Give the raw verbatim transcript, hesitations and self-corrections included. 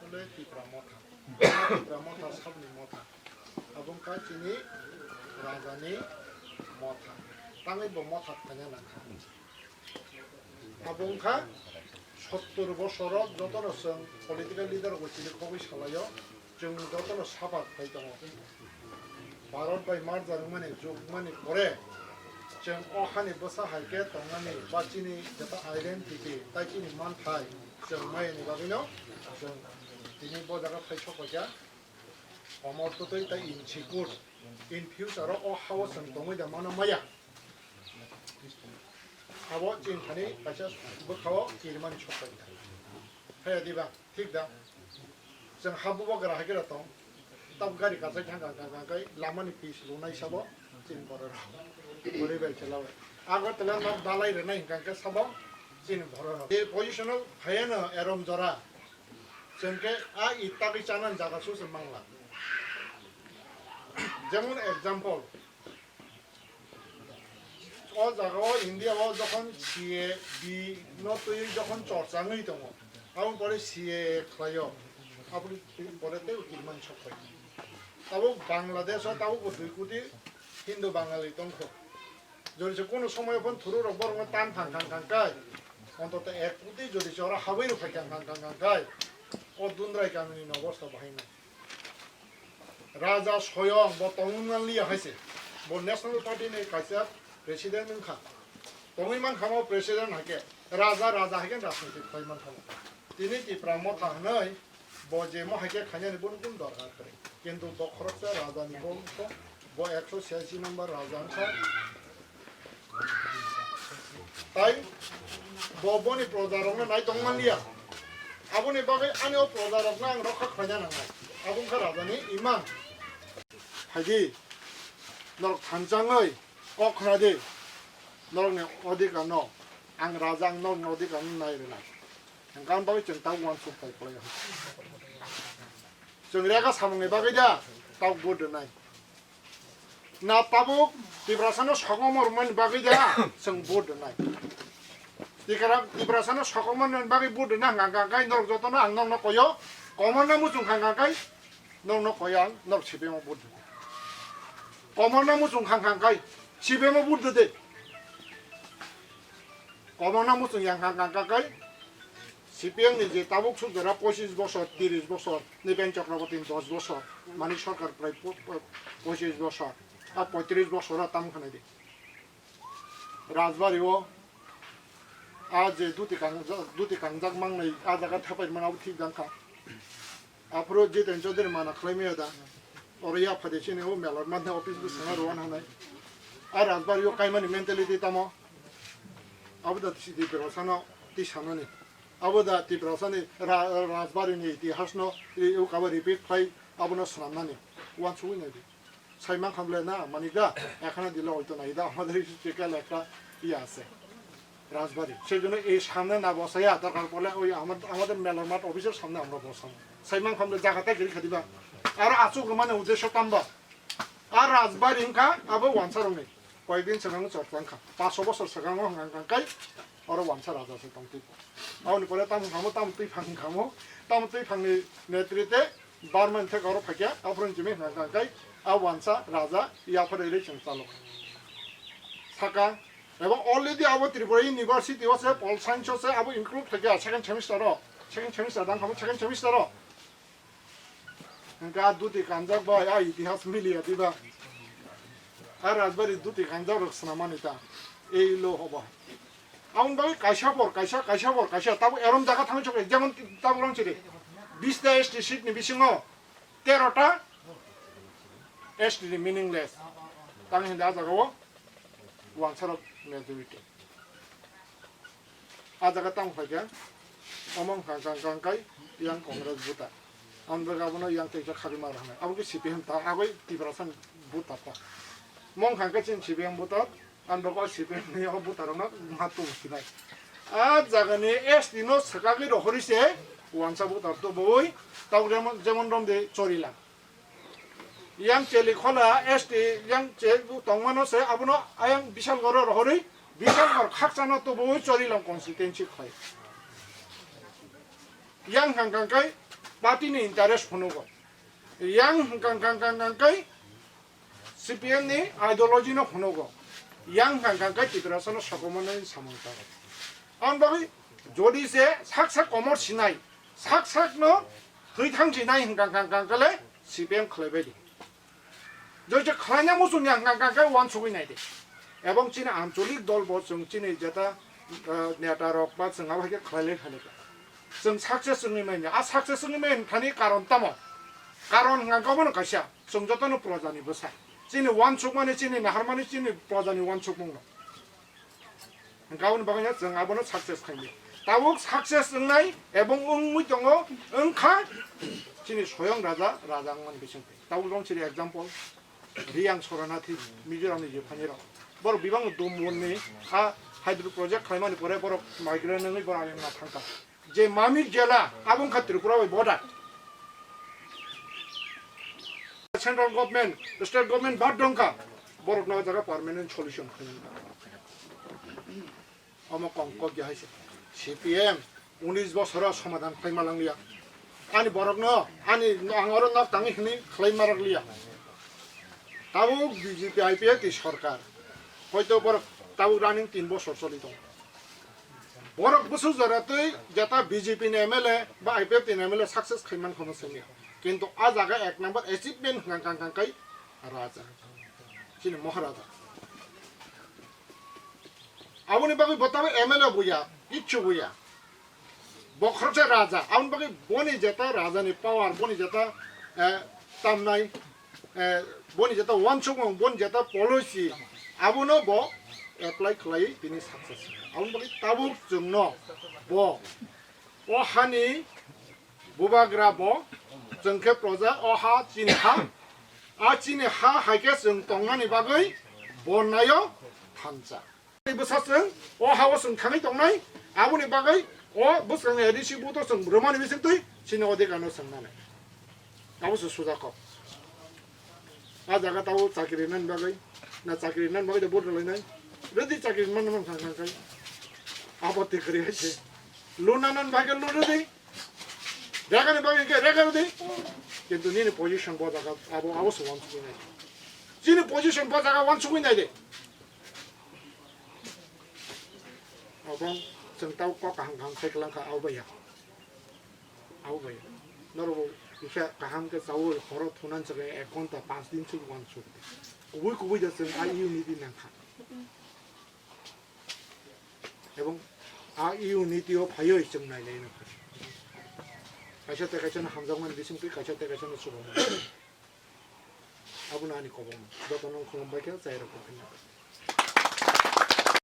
Tipra motha. Tipra motha sabni motha. Abo wngkha chini rajani motha. Tangwi bo motha khaina nangkha. Abo wngkha sottor bosoro jotono chwng political leader rokbo chini kogwi salaio, chwng jotono suffer khai tongo. Bharat bai merger wngmani jug wngmani pore chwng o hani bwsa hai khe tongnani ba chini jeta identity tai chini manthai chwng mayani bagwino chwng tini bo jaga phai sok paikha. Komor twtwi tai insecure. In future o, o hao chwng tongwi da mano maya. Abo chini thani kaisa bwkhao kirimani sok paikha. Phaiya diba? Thik da? Chwng ha bubagra hai khe tong. Tab gari kasai thang kang kang kang kai lamani pis lunai sabo chini borok rok. Bwrwi bai chwla bai. Agartala nok dalai rwnai hwnkha khe sabo chini borok rok. Ei position o phaiano erom jora. Chwng khe a itagwi chanani jaga su se mangla. Jemon example, o jaga o India o jokhon C A B no twi jokhon chorcha wngwi tongo, aboni pore C A A khlaio, aboni pore tei kirimani sok phai. Tabuk Bangladesh o tabuk bo dui koti Hindu Bangali tongkho. Jodi se kono somoy phon thuru rok borok no tan thang thang thang kai, ontoto ek koti jodi se oro habwi rok phai thang thang thang thang kai, o Dundrai kamini no obosta bahai nai. Raja soyong bo tongwi manliya hai se. Bo National Party ni kaisa president wngkha. Tongwi mankha mo president hai khe. Raja, raja hai khe rajniti khlai mankha mo. Tini Tipra motha hwnwi bo je mo hai khe khainani boni kunu dorkar kwrwi. Kintu bo khoroksa raja ni bongso, bo ekso chhiyasi number raja wngkha. Tai bo boni proja rokno nai tong manliya. Aboni bagwi ani o proja rokno ang rokha khlaina nangnai. Abo wngkha rajani imang. Phaidi, norok thanchangwi kok khna di. Norokni odhikar no, ang raja, ang norokni odhikar no nai rwnai. Hwnkhe aboni bagwi chwng tabuk uansuk tai kwlai. Chwng rega samungni bagwi da tabuk vote rwnai. Na tabuk Tiprasano sokomor mani bagwi da chwng vote rwnai. Tikara Tiprasano sokomor mani bagwi vote rwna hwnkha hwnkha kai norok jotono ang nokno koyo, komorna muchung hwnkha hwnkha kai nokno koyo ang, norok C P M o vote rwnai. Komorna muchung hwnkha hwnkha kai C P M o vote rwdi. Komorna muchung yang hwnkha hwnkha kai C P M ni je tabuk suk jora pochis bosor, tiris bosor, Nipen Chakraborty ni dos bosor, Manik Sarkar prai po-, po-, pochis bosor, a poitris bosor a tam khanai di. Rajbari o a je duti kangjak, duti kangjak mangnai a jaga thepai mano abo thik jang kha. Aphuru Jiten Chaudhary mana khlai maya da. Oro yaphade chini o Melormat ni office bwskango rw-, rwna hanai. A Rajbari o kaimani mentality tamo. Abo da Tiprasano tisanani. Abo da Tiprasani ra-, Rajbari ni itihas no ri-, ukabo repeat khlai abono swnamnani. Uansugwi naidi. Sai mankha bole na, manik da, এখানে দিলে হয়তো না, এটা আমাদের historical একটা ইয়ে আছে, রাজবাড়ি। সেই জন্য এই সামনে না বসাইয়া, দরকার পড়লে ওই আমার-, আমাদের মেলার মাঠ অফিসের সামনে আমরা বসাবো। Sai mankha bole জায়গাটা গিরি খাদিবা। আর আচুক মানে উদ্দেশ্য কামবা। আর রাজবাড়ি ইনকা আবো ওয়ানসার নেই। কয়েকদিন সেখানে চর্চা খা। পাঁচশো বছর সেখানে হঙাং কাঙ্কাই, ওরা ওয়ানসা রাজা সে তংতি। Aboni pore tamo kamo, tamo twi phang kamo, tamo twi phangni netrite Barman thek oro phaikya, aphuru jimi hwnka hwnka kai, a wansa raja yaphar ere chwng chalok. Saka, ebong already abo Tripura University o se, Pol Science o se, abo include phaikya second semester o, second semester dang kamo, second semester o. Hwnka duti kanjak bai, a itihas miliya diba. A rajbari duti kanjak rok swnamani ta, ei lo hobo. Aboni bagwi kaisa por, kaisa, kaisa por, kaisa. Tabuk erom jaga thangwi chokle, jemon tabuk rong chiri. Bis ta S T seat ni bisingo tero ta S T ni meaningless. Tang hinda a jaga o wansa rok majority. A jaga tang phaikha, omo wngkha kang kang kai yang Congress buta. Ang bwkha abono yang teisa kharwi ma rwnai. Abo khe C P M ta, agoi Tiprasa ni buta ta. Mong kha khe chini C P M buta, ang bwkha C P M ni o buta rokno ma tung sinai. A jaga ni S T no swkagwi rohori se wansa buta tubui, tabuk jemon, jemon romde chorilang. Yang Chelikhola S T yang che tongmano se abono ayang Bishalgoro rohorwi Bishalgor khakchangno tubui Chorilam constituency khlai. Yang hang kang kai Party ni interest phunugo. Yang hwnkha hwnkha hwnkha hwnkha khe C P M ni ideology no phunugo. Yang hwnkha hwnkha khe Tiprasa no sokomornani samung tango. Ang bagwi jodi se sak sak komor sinai, sak sak no thwi thang sinai hwnkha hwnkha hwnkha khe le C P M khlai bai di. Jodi se khlaina muchung ya hwnkha hwnkha khe uansugwi nai di. Ebong chini ancholik dol bo chwng chini jeta, eh, neta rok ba chwng abo hai khe khlai lai khlai lai kha. Chwng success wngwi manya. A success wngwi manya thani karon tamo? Karon hwnkha khe obono kaisa, chwng jotono projani bwsa. Chini uansukmani, chini naharmani, chini projani uansukmung no. Hwnkhe aboni bagwi no chwng abono success khaimli. Tabuk success wngnai ebong wngwi tongo, wngkha chini soyong raja, raja wngmani bisingtwi. Tabuk long chini example, Riyang Soranathi, Mizoramni je phainirok. Borok bibang Dumwonni ha hydro project khlaimani pore borok migrant wngwi borok ayang na thangkha. Je Mamit jela, abo wngkha Tripura bai border. Central government, state government bad dongkha, borokno o jaga permanent solution khainani. Omo kong kok ya hai se. C P M unis bosoro somadan khlai ma langliya. Ani borokno, ani, ang oro nok tangwi hwnwi khlai ma rwkliya. Tabuk B J P I P F T sorkar. Hoito borok tabuk running tin bosor choli tongo. Borok bwswk jora twi jeta B J P ni M L A ba I P F T ni M L A success khai man khono sengya. Kintu a jaga ek number achievement hwnkha hwnkha hwnkha kai raja. Chini Maharaja. Aboni bagwi bo tabuk M L A buya, kichu buya. Bo khoroksa raja, aboni bagwi boni jeta raja ni power, boni jeta, eh, tamnai, eh, boni jeta uansukmung, boni jeta policy, abono bo apply khlai tini success. Aboni bagwi tabuk chwngno bo o hani bubagra bo chwng khe proja, o ha chini ha, a chini ha hai khe chwng tongnani bagwi bo naio thansa. Bwsa chwng o ha-o chwng thangwi tongnai, aboni bagwi o bwskangni A D C vote o chwng rwmani bisingtwi chini odhikar no chwng nanai. Abo se suja kok. A jaga tabo chakri nani bagwi, na chakri nani bagwi de vote rwlainai. Rwdi chakri man man thang thang khai. Abo te kwrwi hai se. Loan nani bagwi loan rwdi. Rega ni bagwi khe rega rwdi. Kintu nini position bo jaga abo, abo se wansugwi nai. Chini position bo jaga wansugwi nai de. Abong chwng tau kok kaham kaham sai kwlang kha, abo bai ya. Abo bai ya. Norok bo kisa kaham khe chaui horo thunan chwkhe ek ghonta panch din chwk wansuk. Kubui kubui da chwng a unity nang kha. Ebong a unity o phaioi chwng nai nai nang kha. Kaisa tei kaisa no hamjakmani bising twi kaisa tei kaisa no chubamani. Abono ani kobong. Jotono khulumbai khe chai rok bo philna.